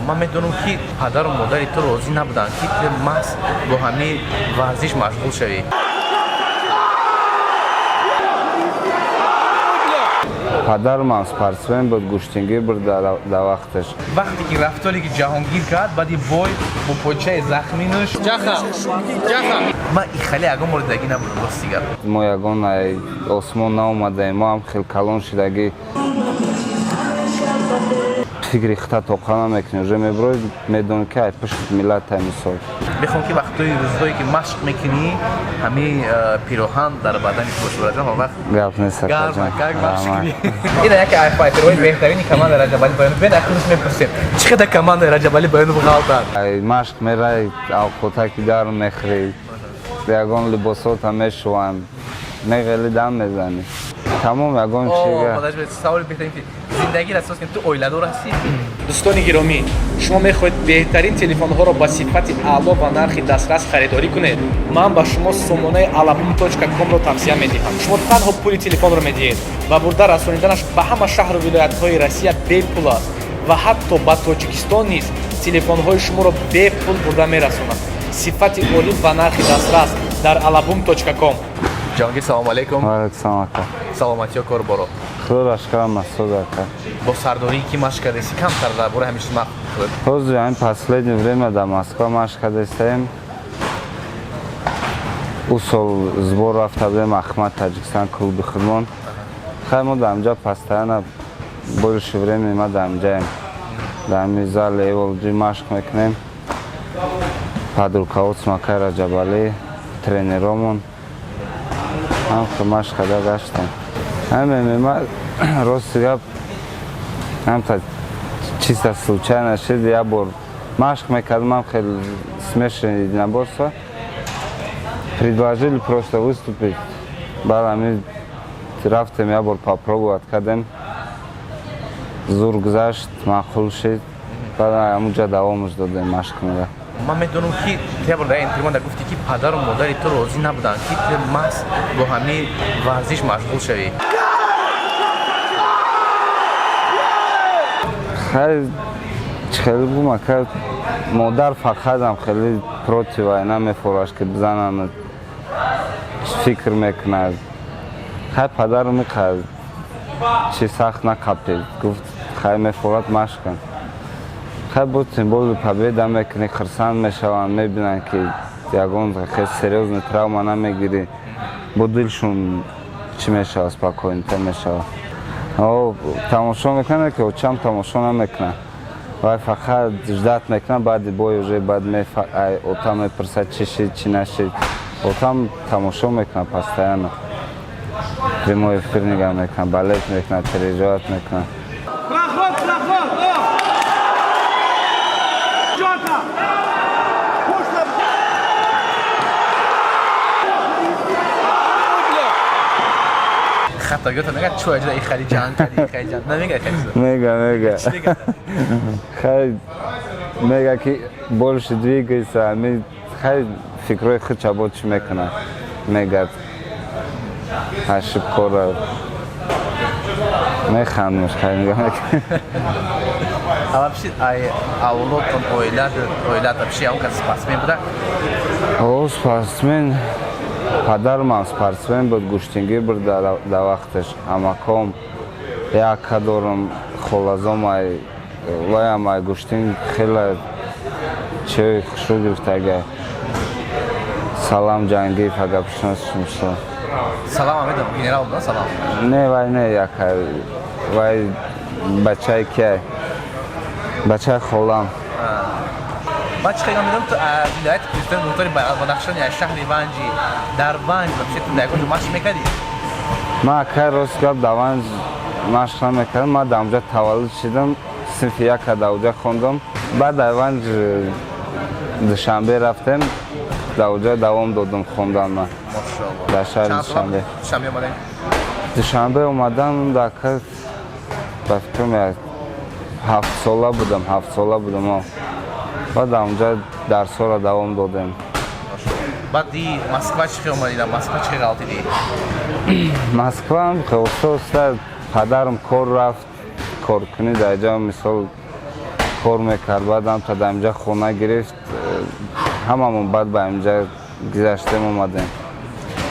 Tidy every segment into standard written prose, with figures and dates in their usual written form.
Ман медонам, ки падару модари ту розӣ набуданд, ки ту маҳз бо ҳамин варзиш машғул шавӣ. Падармам спортсмен буд, гӯштингир буд дар вақташ. Вақте ки рафторе ки Ҷаҳонгир кард баъди бой бо почаи захминаш, ман ихале ягон бори дагӣ набудам, рости гап. Мо ягон осмон наомадаем, мо ҳам хел калон шидагӣ, фикри хита тоқа намекунӣ, уже меброи, медонӣ, ки ай пушти миллата, мисол. Мехоҳам, ки вақтҳои рӯзҳое ки машқ мекунӣ, ҳамин пироҳан дар бадани ту боша, Раҷаб, вақт Гап нест. Гарма как машқ кунӣ. Ина яке ай файтерҳои беҳтарини командаи Раҷабали Баёнов. Бен, ахирш мепурсем, чӣ қадар командаи Раҷабали Баёнов ғалтад. Ай машқ мерай, авқотаки гарм мехӯрӣ, ягон либосота мешӯванд, меғели, дам мезанӣ, тамом, ягон чига. Саволи беҳтарин, ки зиндагиро асос кунем, ту оиладор ҳастӣ? Дӯстони гиромӣ, шумо мехоҳед беҳтарин телефонҳоро ба сифати аъло ва нархи дастрас харидорӣ кунед? Ман ба шумо сомонаи alabum.com-ро тавсия медиҳам. Шумо танҳо пули телефонро медиҳед ва бурда расониданаш ба ҳама шаҳру вилоятҳои Россия бепул аст ва ҳатто ба Тоҷикистон низ телефонҳои шуморо бепул бурда мерасонад. Сифати олӣ ва нархи дастрас дар alabum.com. Ҷаҳонгир, салому алайкум. Ваалайкум, ака. Саломатиё, кор боро? Худоро шукрам, масуд ака. Бо сардории ки машқ кардеси, камтар дар бораи ҳамин чиз нақл кунед. Ҳозир ҳамин последнее время дар Москва машқ кардастаем. Ӯ сол сбор рафта будем, Ахмад, Таҷикистон, клуби худмон. Хай, мо дар ҳамҷа постоянно, больше времени ма дар ҳамҷаем, дар ҳамин зали Эволҷи машқ мекунем под руководством акай Раҷабалӣ, тренеромон. Ҳам машқ карда гаштем. Ҳамин ММА, рости гап, ҳамта чисто случайно шид. Як бор машқ мекардам, ҳам хеле смешанный единоборство, предложили просто выступить. Баъд ҳамин рафтем, як бор попробовать кардем, зур гузашт, маъқул шид, баъд ҳамунҷа давомаш додем машқмера. Ман медонам, ки ту як бор дар интервю манда гуфтӣ, ки падару модари ту розӣ набуданд, ки ту маҳз бо ҳамин варзиш машғул шавӣ. Хай, хеле бугум, ака, модар фақатам хеле против, ай намефораш, ки бизананд, фикр мекунад. Хай, падарам иқа чи сахт нақапид, гуфт: «Хай, мефорад, машқ кун». Хай, бо тем более победа мекунӣ, хурсанд мешаванд, мебинанд, ки ягон хел серьёзный травма намегирӣ, бо дилшон чӣ мешавад, спокойнтар мешавад. Тамошо мекунад, ки очам тамошо намекунад, вай фақат ждать мекунад баъди бой, уже баъд отам мепурсад, чӣ шид, чӣ нашид. Отам тамошо мекунад, постоянно прямой эфир нигаҳ мекунад, болеть мекунад, переживать мекунад. Проход, проход! О! Чёрта! Пушка! Хатогиёта мегӯяд, чӯ аҷра и хали ҷанг кардӣ, и хали ҷанг намегӯяд, хали чизо? Мега, мега. Чӣ мегӯяд? Хай, мега, ки больше двигайся. Ами хай, фикрҳои худша бо чӣ мекунад, мегад, ошибкора механдмш, хай, нигоҳ мекунад. А вообще ай авлодтон, оилат вообще он кас спортсмен буда? О, спортсмен. Падармам спортсмен буд, гӯштингир буд дар вақташ. Амаком яка дорам, холазом, ай ваям ай гӯштин хеле чиҳои хушрӯ гирифтага. Салам Ҷангиев, агар бишносиш, мисол. Салам медонам, генерал буда Салам. Не, вай не, яка вай бачаи кияй, бачаи холам. Ман чӣ хеле медонам, ту вилояти Кӯҳистони Мухтори Бадахшон, я шаҳри Ванҷи. Дар Ванҷ вообще ту дар ягон ҷо машқ мекардӣ? Ман, акай, рост гап, дар Ванҷ машқ намекардам. Ман дар онҷа таваллуд шидам, синфи яка дар оҷа хондам, баъд дар Ванҷ Душанбе рафтем, дар оҷа давом додам хондан ман. Мошоалло. Дар шаҳри Чанд сола Душанбе. Душанбе омадем? Душанбе омадам, дар ка ба фикрам, як 7 сола будам, 7 сола будам. Баъд дар онҷа дарсҳоро давом додем. Баъди Москва чӣ хел омадӣ? Дар Москва чӣ хел ғалтидӣ? Москва оста оста падарам кор рафт, коркунӣ дар ҷа, мисол. Кор мекард, баъдам та дар инҷа хона гирифт. Ҳамамон баъд ба инҷа гузаштем, омадем.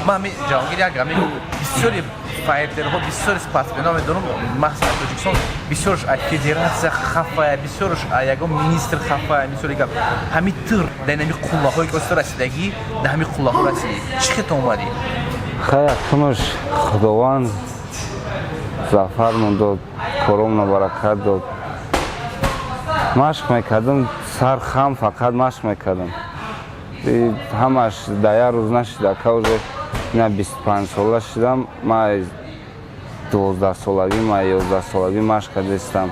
Ман ҳами, Ҷаҳонгир, як гап мегӯм: бисёри файтерҳо, бисёри спортсменҳо медонам, махсусан Тоҷикистон, бисёрш аз федератсия хафая, бисёрш аз ягон министр хафая. Мисоли гап, ҳами тир дар ҳами қуллаҳое ки оста расидагӣ, дар ҳами қуллаҳо расидӣ, чӣ хел омадӣ? Хай, якумаш Худованд зафармон дод, коромона баракат дод. Машқ мекардам, сар хам, фақат машқ мекардам. Ҳамаш дар як рӯз нашида, ка. Уже ина 25 сола шидам, ма 12 солагӣ, ма 11 солагӣ машқ кардастам.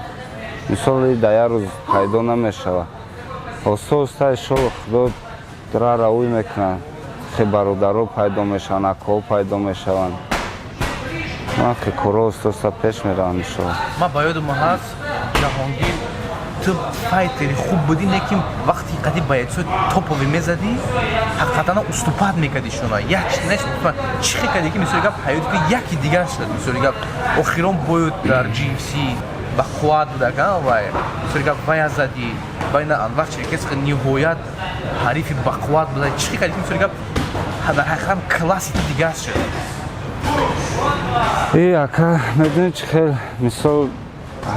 Мисол, дар як рӯз пайдо намешавад. Оста оста, иншолло, Худо ра равӯй мекунад, хе бародаро пайдо мешаванд, акоҳо пайдо мешаванд. Ман хе корҳо оста оста пеш мераванд, иншолло. Ман ба ёдам ҳаст, Ҷаҳонгир, ту файтери хуб будӣ, лекин вақти қади боецои топовый мезадӣ, ҳақиқатан уступать мекардӣ шуна. Як чӣ хел кардӣ, ки, мисоли гап, ҳаёти ту яки дигар шуд? Мисоли гап, охирон бояд дар GFC ба қувват буда, вай, мисоли гап, вая задӣ, вай на Анвар Черкес, ниҳоят ҳарифи бақувват буда. Чӣ хел кардӣ, ки, мисоли гап, дар ҳақиқат класси ту дигар шуд? И ака, медонӣ чӣ хел? Мисол,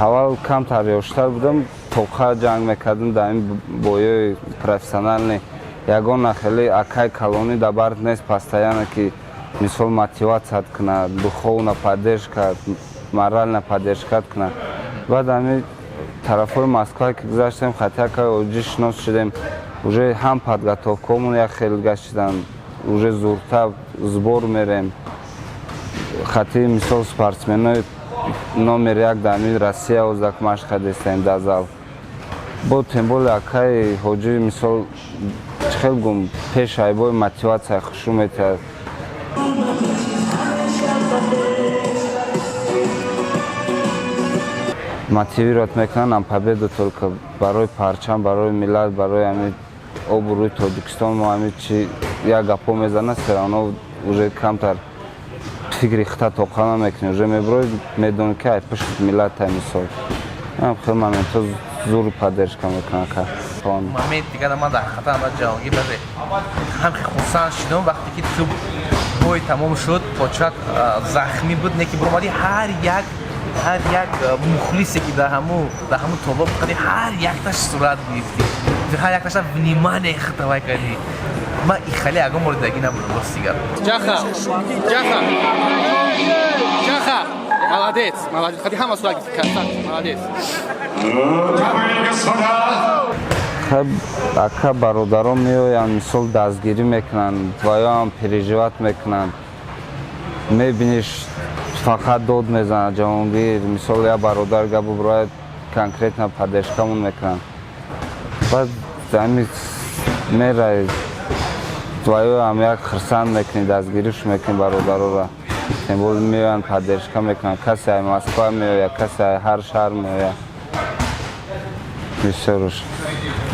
аввал камтар ёштар будам, тоқа ҷанг мекардам. Дар ин боёи профессиональный ягона хеле акай калонӣ дар бард нест, постоянно ки, мисол, мотивация кунад, духовно поддержка, морально поддержка кунад. Баъд ҳами тарафҳои Москва ки гузаштем, хати акай оҷӣ шинос шудем, уже ҳам подготовкаомон як хел гаштидан, уже зуртар сбор мерем. Хати, мисол, спортсменои номер як дар ҳамин Россия озак машқ кардестем дар зал. Бо тем более акаи Ҳоҷӣ, мисол, чӣ хел гум, пеш айбои мотивация хушрӯ метиҳад, мотивировать мекунад нам победу только барои парчам, барои миллат, барои ҳамин обрӯи Тоҷикистон. Мо ҳамин чи як гапҳо мезанад, всё равно уже камтар фикри хита тоқа намекунӣ, уже меброи, медонӣ, ки ай пушти миллата. Мисол, хел моментҳо зур поддержка мекунад ка. Момент дигар, ман дар ҳақиқатан, ман, Ҷаҳонгир, баъзе ҳам хурсанд шудам, вақте ки ту бой тамом шуд, почат захмӣ буд, не ки биромадӣ, ҳар як мухлисе ки дар ҳаму толор қади, ҳар якташ сурат гирифтӣ, ҳар якташа внимание хитавай кардӣ. Ман ихале ягон бори дагӣ набудам, рости гап. Ҷаха, Ҷаха, Ҷаха, молодец, молодец, хати ҳама сурат гирифти, красавчик, молодец. Дамы и господа, Ака, бародарон меоянд, мисол, дастгирӣ мекунанд, ваёам переживать мекунанд. Мебиниш, фақат дод мезанад Ҷаҳонгир. Мисол, як бародар гап буброяд, конкретно поддержкамон мекунанд. Баъд ҳами мерай, ваёам як хирсанд мекунӣ, дастгириш мекунӣ бародарора. Тем более меоянд, поддержка мекунанд. Касе ай Москва меояд, касе ай ҳар шаҳр меояд, бисёруш.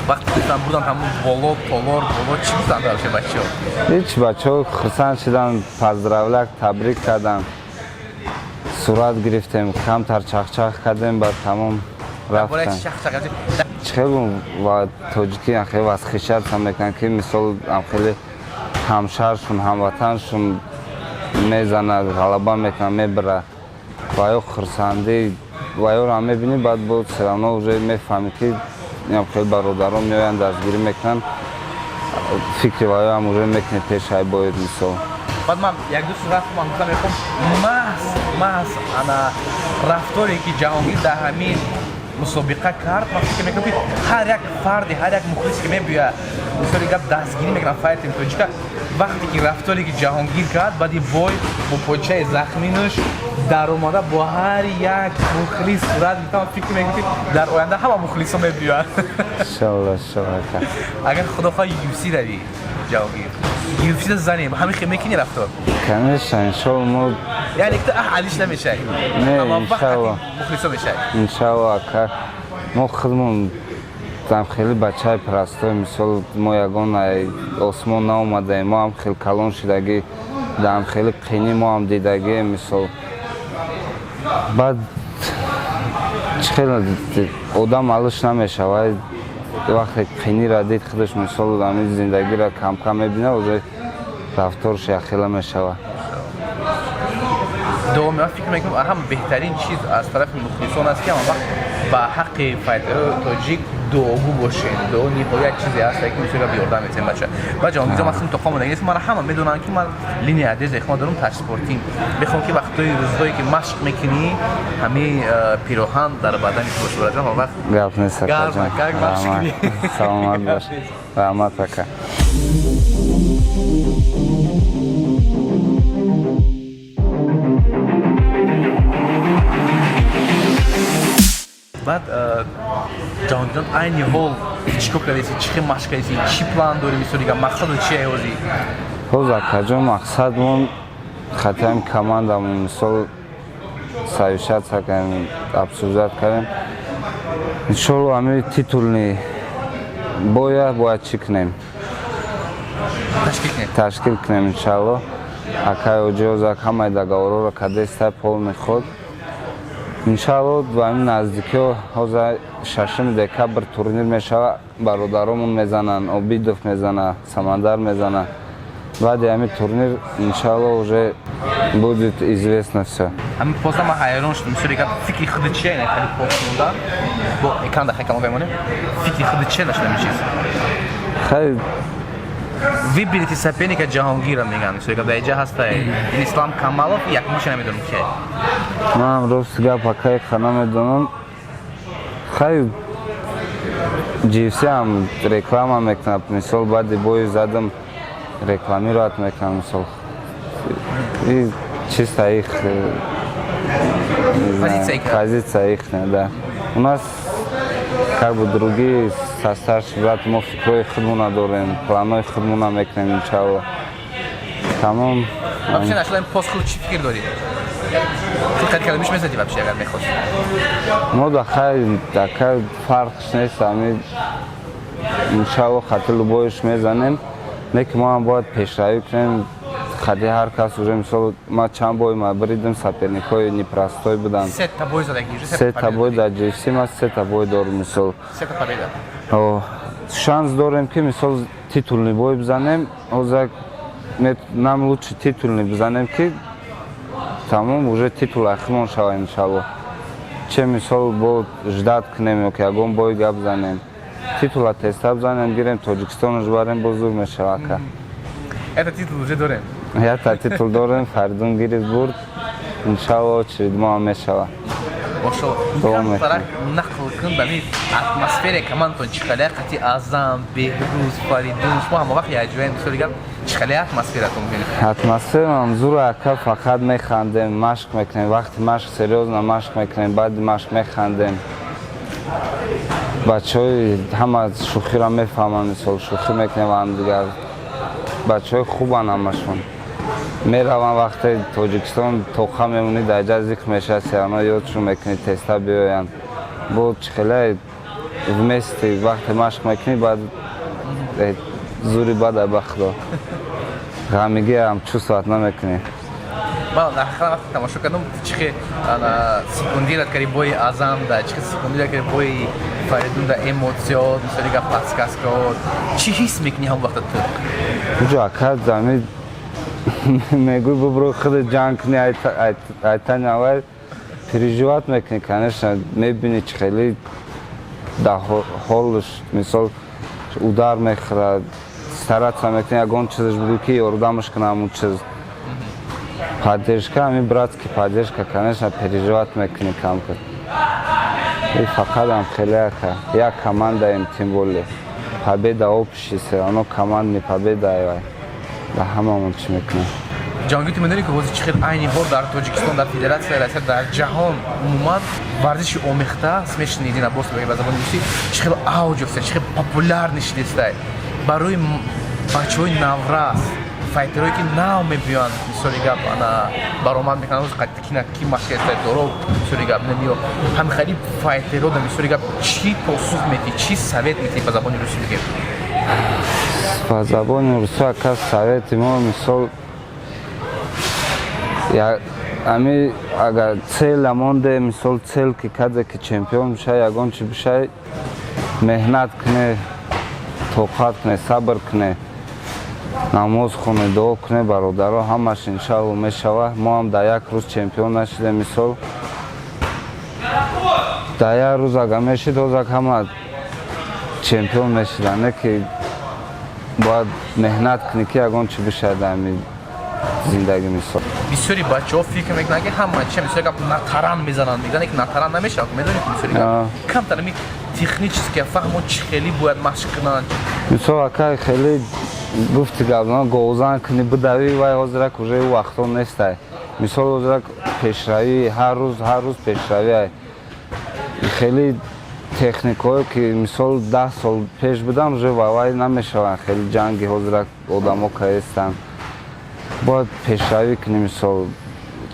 Вақте гуфтан, бурдан ҳамун боло, толор боло, чӣ гуфтанд вообще бачаҳо? Ҳеч, бачаҳо хурсанд шуданд, поздравлять, табрик карданд, сурат гирифтем, камтар чахчах кардем, баъд тамом, рафтан. Чӣ хел ва тоҷикӣ хеле восхищаться мекунанд, ки, мисол, хеле ҳамшаҳршун, ҳамватаншун мезанад, ғалаба мекунад, мебарад. Ва ё хурсандӣ ва ёро мебинӣ, баъд бо всё равно уже мефаҳмӣ, ки инам хеле бародарон меоянд, дастгирӣ мекунанд, фикри ваёам уже мекунӣ пеш айбоед, мисол. Баъд ман як ду сурат ман гуфтам, мехом маҳз ана рафторе ки Ҷаҳонгир дар ҳамин мусобиқа кард, ман фикр мекунам, ки ҳар як фарде, ҳар як мухлисе ки мебиёяд, мисоли гап, дастгирӣ мекунад файтери тоҷика, вақте ки рафторе ки Ҷаҳонгир кард баъди бой, бо почаи захминаш даромада, бо ҳар як мухлис сурат гирифта, фикр мекунам, ки дар оянда ҳама мухлисо мебиёянд. Иншалло, иншалло. Агар Худо хоҳад, UFC равӣ, Ҷаҳонгир, UFC да занем, ҳамин хел мекунӣ рафтор? Конечно, иншалло, мо Яъне ки ту алиш намешавӣ? Не, иншалло. Мухлисо мешавӣ? Иншалло, ака. Мо худмон там хеле бачаи простой, мисол, мо ягон осмон наомадаем, мо ҳам хел калон шудагӣ, даам хеле қинӣ мо ҳам дидагием, мисол. Баъд Чӣ хеле одам алиш намешавад. Вақте қинира дид, худаш, мисол, ҳамин зиндагиро камкам мебина, уже рафторш яхела мешавад. Давоми ман фикр мекунам, ҳама беҳтарин чиз аз тарафи мухлисон аст, ки ҳама вақт ба ҳаққи файтерои тоҷик дуогӯ бошед. Дуо ниҳоят чизе ҳаст, ки мисол ёрдам метиҳем бача. Ва Ҷаҳонгирҷон, ман худам тоқом нест, ман ҳама медонанд, ки ман линия одежда худам дорам, Таҷ Спортинг. Мехоҳам, ки вақтҳои рӯзҳое, ки машқ мекунӣ, ҳамин пироҳан дар бадани ту боша, барои ҳама вақт. Гап нест. Гарм, как машқ кунӣ. Саломат бош, раҳмат, ака. Баъд, Ҷаҳонгирҷон, айни ҳол чӣ кор кардеси, чӣ хел машқ кардеси, чӣ план дорӣ, мисол дига, мақсаду чи ҳозӣ? Ҳоз, акаҷон, мақсадмон хатиам командамон, мисол, совещаться кардем, обсуждать кардем. Иншолло, ҳами титульный боя бояд чӣ кунем? Ташкил кунем. Ташкил кунем, иншалло. Акай оҷиозак ҳамаи договорҳоро кадестай, полный ход. Иншалло, ба ҳамин наздикиҳо, ҳозир 6 декабр турнир мешава, бародаромон мезананд, Обидов мезана, Самандар мезана. Баъди ҳамин турнир, иншалло, уже будет известно всё. Ҳамин поста ман ҳайрон шудам. Мисоли гап, фикри худи чия ина хали пост мондан бо экран дахай калон мемонем, фикри худи чия нашуд ҳамин чиз? Хай. «Выберите соперника Ҷаҳонгира» мегӯянд. Мисоли гап, дар инҷа ҳаста ин Ислам Камалов, якумиша намедонам кие. Ман рости гап, акай, ха, намедонам. Хай, GFC ҳам реклама мекунад, мисол, баъди бою задам, рекламировать мекунам, мисол, и чисто их не знаю, Позиция их. Позиция их, да. У нас как бы другие, со старший брат, мо фикрҳои худмона дорем, планҳои худмона мекунем, иншалло, тамом. Вообще, нашла ин пост, худ чӣ фикр дорӣ? Худ қад калимиш мезадӣ вообще, агар мехост? Мо да, хай, ака, фарқш нест. Ами, иншалло, хати любойш мезанем, не ки мо ҳам бояд пешравӣ кунем хати ҳар кас. Уже, мисол, ма чанд бой ма бридим, соперникҳои непростой буданд. Сета бой задаги уже. Сета бой дар GFC ма, сета бой дорем, мисол. Сета победа. О, шанс дорем, ки, мисол, титульный бой бизанем. Ҳозир нам лучше титульный бизанем, ки тамом, уже титул ахимон шава, иншалло, че, мисол, бо ждать кунем ё ки ягон бой гап занем. Титула теста бизанем, гирем, Тоҷикистонаш барем, боз зур мешава, ака. Это титул уже дорем. Якта титул дорем, Фаридун гирифт, бурд. Иншалло, очередь мо ҳам мешава. Бошо. Давом мекунем. Фарақ нақл кун ба ми атмосфераи командатон чӣ қаля, қати Азам, Беҳрӯз, Фаридун, шумо ҳама вақт якҷояем. Мисоли гап, чӣ қаля атмосфератон мекунед? Атмосфераам зур, ака, фақат механдем, машқ мекунем. Вақти машқ серьёзно машқ мекунем, баъди машқ механдем. Бачаҳои ҳама шӯхиро мефаҳманд, мисол, шӯхӣ мекунем ва ҳамдигар. Бачаҳои хубанд ҳамашон. Мераванд, вақте Тоҷикистон тоқа мемонӣ, дар ҷа зикр мешавад, серано ёдшон мекунӣ, теста биёянд. Бо чӣ хеле вместе вақте машқ мекунӣ, баъд зури бада, ба худо, ғамигиам чувствовать намекунӣ. Ман ҳақиқатан вақте тамошо кардам, чӣ хел секундират карди бои Азам да, чӣ хел секундират карди бои Фаридун да, эмоциёт, мисоли гап, подсказкаот, чӣ ҳис мекунӣ ҳамон вақта ту? Уҷо, ака, ами мегӯй, бубро, худат ҷанг кунӣ, айтани аввал переживать мекунӣ, конечно. Мебинӣ, чӣ хеле дар ҳолш, мисол, удар мехӯрад, стараться мекунӣ, ягон чизаш бугӯ, ки ёрдамаш кунам, ҳамун чиз, поддержка, ами братский поддержка, конечно, переживать мекунӣ камка. И фақатам хеле, ака, як командаем, тем более победа общий, всё равно командный победа, ай ба ҳамамон чӣ мекунем. Ҷаҳонгир, ту медонӣ, ки ҳозир чӣ хел айни ҳол дар Тоҷикистон, дар Федератсияи Россия, дар ҷаҳон умуман варзиши омехта, смешанный единоборство ба забони русӣ, чӣ хел авҷ ёфта, чӣ хел популярный шудеста? Барои бачаҳои наврас, файтерое, ки нав мебиёянд, мисоли гап, ана баромад мекунанд, кина ки машқеста доро, мисоли гап, намиё ҳамихали файтеро да, мисоли гап, чӣ посух метӣ, чӣ совет метӣ, ба забони русӣ бигем? Ба забони русӣ, ака, совети мо, мисол, Ами агар цель монде, мисол, цель ки каде ки чемпион бишай, ягон чи бишай, меҳнат куне, тоқат куне, сабр куне, намоз хуне, дуо куне, бародаро, ҳамаш иншалло мешава. Мо ҳам дар як рӯз чемпион нашидем. Мисол, дар як рӯз агар мешид, ҳозак ҳама чемпион мешиданд. Не ки бояд меҳнат кунӣ, ки ягон чи бишавад дар ҳамин зиндагӣ, мисол. Бисёри бачаҳо фикр мекунанд, ки ҳама чи, бисёри гап, на таран мезананд. Мегӯянд, ки на таран намешавад. Медонӣ, ки бисёри гап камтар ами технически фаҳмо, чӣ хеле бояд машқ кунанд. Мисол, акай, хеле гуфти гап, говзан кунӣ, бидавӣ, вай ҳозирак уже ӯ вақтҳо нестай. Мисол, ҳозирак пешравӣ, ҳар рӯз, ҳар рӯз пешравӣ ай. Хеле техникҳое ки, мисол, 10 сол пеш буданд, уже вай намешаванд. Хеле ҷанги ҳозирак одамо каестанд, бояд пешравӣ кунӣ, мисол,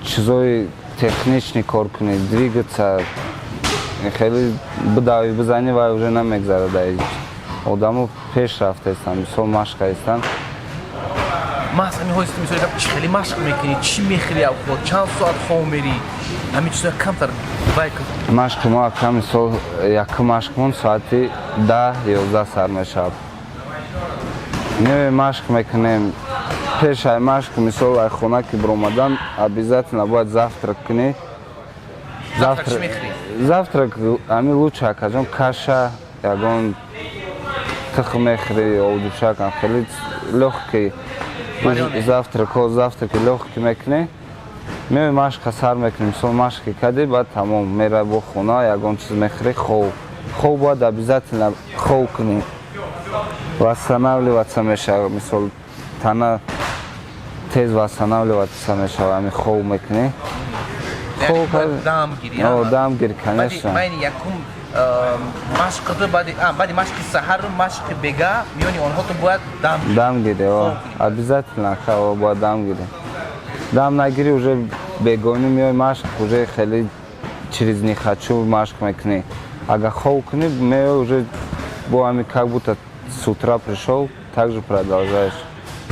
чизои техничный кор кунӣ, двигаться. Хеле бидавӣ, бизанӣ, вай уже намегзарад. Одамо пеш рафтаистанд, мисол, машқаистанд. Маҳз ҳамин ҳои, мисоли гап, чӣ хеле машқ мекунӣ, чӣ мехӯри авқот, чанд соат хоб мерӣ, ҳамин чизоя камтар вай кун. Машқи мо, ака, мисол, якум машқмон соати 10, 11 сар мешавад. Меоем, машқ мекунем. Пешай машқ, мисол, ай хона ки биромадан, обязательно бояд завтрак кунӣ. Завтрак чӣ мехӯрӣ? Завтрак ҳамин лучше, акаҷон, каша, ягон тухм мехӯрӣ, овдушак, хеле лёгкий завтрак. Завтраки лёгкий мекунӣ, меои, машқа сар мекунӣ. Мисол, машқи кардӣ, баъд тамом, меравӣ бо хона, ягон чиз мехӯрӣ, хов. Хов бояд обязательно хов кунӣ, восстанавливаться мешава. Мисол, тана тез восстанавливаться мешава, ҳамин хов мекунӣ. Дам гирӣ? Дам гирӣ, конечно. Байни якум машқду баъди машқи саҳару машқи бега, миёни онҳо ту бояд дам Дам гирӣ, обязательно бояд дам гирӣ. Дам нагирӣ, уже бегонӣ меои машқ, уже хеле через не хочу машқ мекунӣ. Агар хов кунӣ, меои, уже бо ҳами как будто с утра пришёл, так же продолжаешь.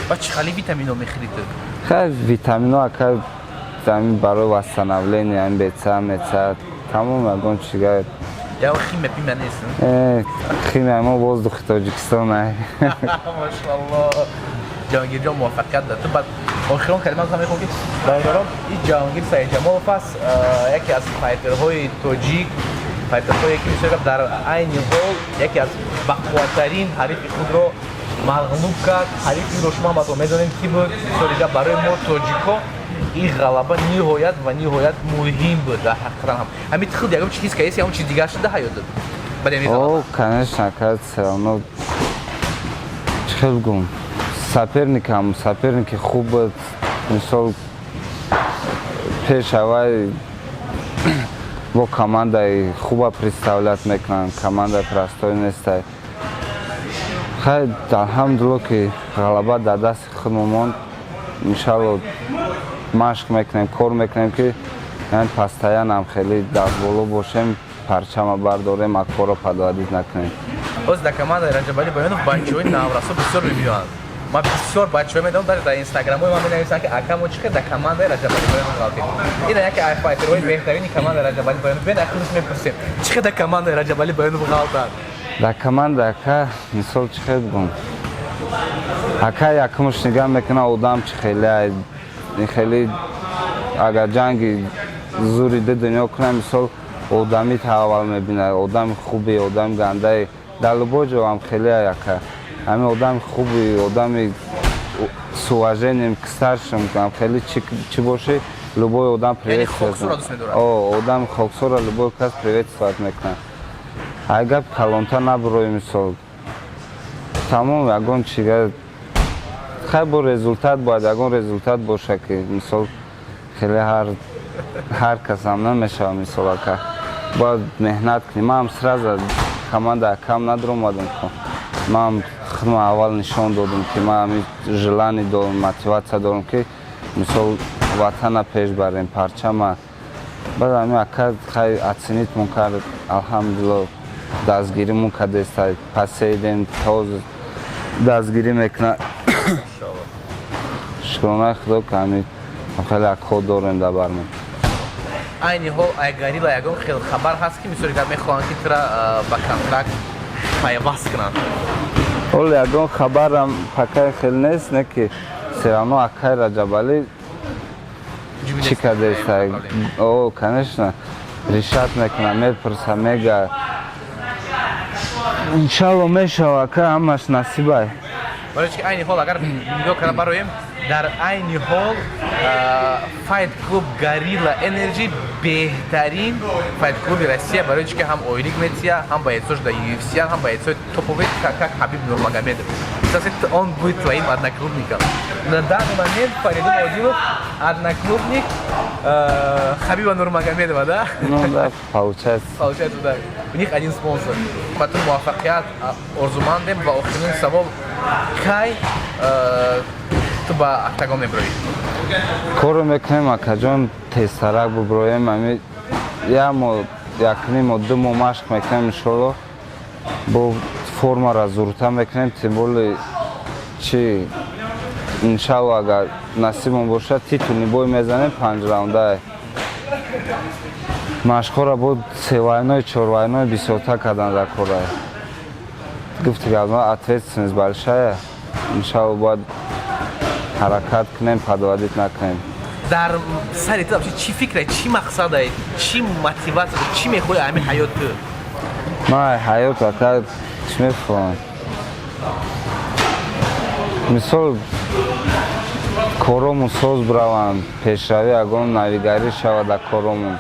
Ба чӣ хали витамино мехӯрӣ ту? Хай, витамино, ака, ҳамин барои восстановление, ҳамин беца меца, тамом, ягон чига. Я химия пимия нест? Химия мо воздухи Тоҷикистон ай. Машалло, Ҷаҳонгирҷон, муваффақият дар ту. Баъд охирон калима мехоҳам, ки бародарон, ин Ҷаҳонгир Саидҷамолов аст, яке аз файтерҳои тоҷик, файтерҳое ки бисёр дар айни ҳол яке аз бақувваттарин ҳарифи худро мағлуб кард. Ҳарифиро шумо ҳаматон медонед, ки буд. Бисёри гап, барои мо тоҷикҳо ин ғалаба ниҳоят ва ниҳоят муҳим буд. Дар ҳақиқатан ҳам ҳамин худ ягон чи ҳис кардеси, ягон чиз дигар шуда ҳаётат баъди ҳамин ғалаба? О, конечно, ака, всё равно, чӣ хел гум, соперникам соперники хуб буд. Мисол, пеш аввай бо командаи хуба представлять мекунанд, командаи простой нестай. Хай, алҳамдулло, ки ғалаба дар дасти худмо монд. Иншалло, машқ мекунем, кор мекунем, ки постоянно хеле дар боло бошем, парчама бардорем, акорро подводить накунем. Боз дар командаи Раҷабалӣ Баёнов бачаҳои наврасо бисёр мебиёянд. Ман бисёр бачаҳо медонам, даже дар инстаграмҳои ман менависанд, ки ака, мо чӣ хел дар командаи Раҷабалӣ Баёнов ғалтем. Ина яке аз файтерҳои беҳтарини командаи Раҷабалӣ Баёнов. Бен, худаш мепурсем, чӣ хел дар командаи Раҷабалӣ Баёнов ғалтанд. Дар команда, ака, мисол, чӣ хел бигӯм, ака, якумш нигаҳ мекунад, одам чӣ хеле хеле. Агар ҷанги зури ду дунё кунад, мисол, одами аввал мебинад, одами хуби, одами гандае. Дар любой ҷо ҳам хеле, ака, ҳамин одами хуби, одами с уважением к старшим, хеле чӣ бошӣ, любой одам приветствовать. Одами хоксора любой кас приветствовать мекунад. Ай гап калонта набурои, мисол, тамом, ягон чига. Хай, бо результат бояд, ягон результат боша, ки, мисол, хеле ҳар касам намешава. Мисол, ака, бояд меҳнат кунӣ. Ман сразу команда акам надромадам, ку ман худма аввал нишон додам, ки ман ҳами желание дорам, мотивация дорам, ки, мисол, ватана пеш барем, парчама. Баъд ҳами ака хай оценить-мон кард, алҳамдулилло, дастгиримон кардеста, паседем, тоз дастгирӣ мекунад. Шукронаи Худо, ки ҳами Хеле акҳо дорем дар бармон. Айни ҳол ай Горилла ягон хел хабар ҳаст, ки мисоли гап, мехоҳанд, ки тура ба контракт пайваст кунанд? Ҳоло ягон хабарам пока хел нест, не ки всё равно акай Раҷабалӣ чӣ кардеста. О, конечно, решать мекуна, мепурса, мега. Иншалло, мешава, ака, ҳамаш насибай. Барои ки айни ҳол, агар нигоҳ карда бароем, дар айни ҳол файт клуб Горилла Энерджи беҳтарин файт клуби Россия, барои чи ки ҳам ойлик метия, ҳам боецош дар UFC, ҳам боецои топовый, как Хабиб Нурмагомедов. Кстати, он будет твоим одноклубником. На данный момент Фаридун Одилов одноклубник Хабиба Нурмагомедова, да? Ну да, получается. Получается, да. У них один спонсор. Ба ту муваффақият орзумандем. Ва охирин савол: кай ту ба октагон меброӣ? Коро мекунем, акаҷон, тезтарак буброем. Ами як моҳ, якним моҳ, 2 моҳ машқ мекунем, иншолло, бо формара зурта мекунем. Тем более чи, иншалло, агар насибон бошад, титульный бой мезанем, панҷ раундай. Машқҳоро бо севайной, чорвайной бисёртар кардан дар кора. Гуфти гап, ответственность большая, иншалло, бояд ҳаракат кунем, подводить накунем. Дар сари ту вообще чӣ фикре, чӣ мақсаде, чӣ мотивация, чӣ мехоҳӣ ҳамин ҳаёт ту? Ман ҳаёт, ака, чӣ мефаҳмам? Мисол, коромон соз бираванд, пешравӣ, ягон навигарӣ шавад дар коромон,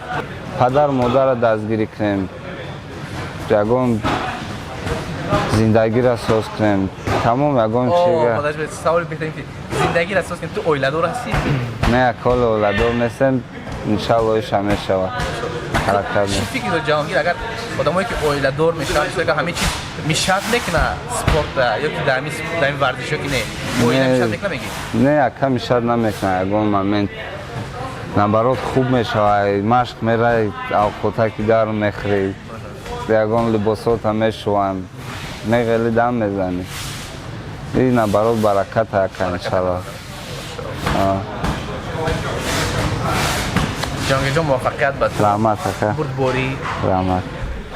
падар модарро дастгирӣ кунем, ягон зиндагиро соз кунем, тамом, ягон чига. Саволи беҳтарин: ки зиндагиро соз кунем, ту оиладор ҳастӣ? Не, ҳоло оиладор нестем, иншалло, иша мешавад, ҳаракат. Чӣ фикр дори, Ҷаҳонгир, агар одамое ки оиладор мешаванд, мисол, ҳамин чиз мешавад мекуна спорта ё ки дар ҳамин варзиш, ё ки не, оила мешавад мекуна, мегӣ? Не, ака, мешавад намекуна ягон момент. Наоборот, хуб мешавад. Машқ мерай, авқотаки гарм мехӯрӣ, ягон либосота мешӯванд, меғели, дам мезанӣ. И наоборот, бараката, ака, иншалло. Ҷаҳонгирҷон, муваффақият ба ту. Раҳмат, ака. Бурдборӣ. Раҳмат.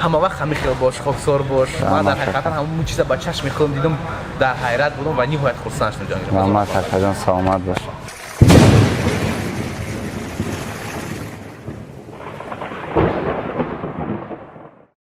Ҳама вақт ҳамин хел бош, хоксор бош. Ман дар ҳақиқатан ҳамон чиза ба чашми худам дидам, дар ҳайрат будам ва ниҳоят хурсанд шудам, Ҷаҳонгир. Раҳмат, акаҷон, саломат бош.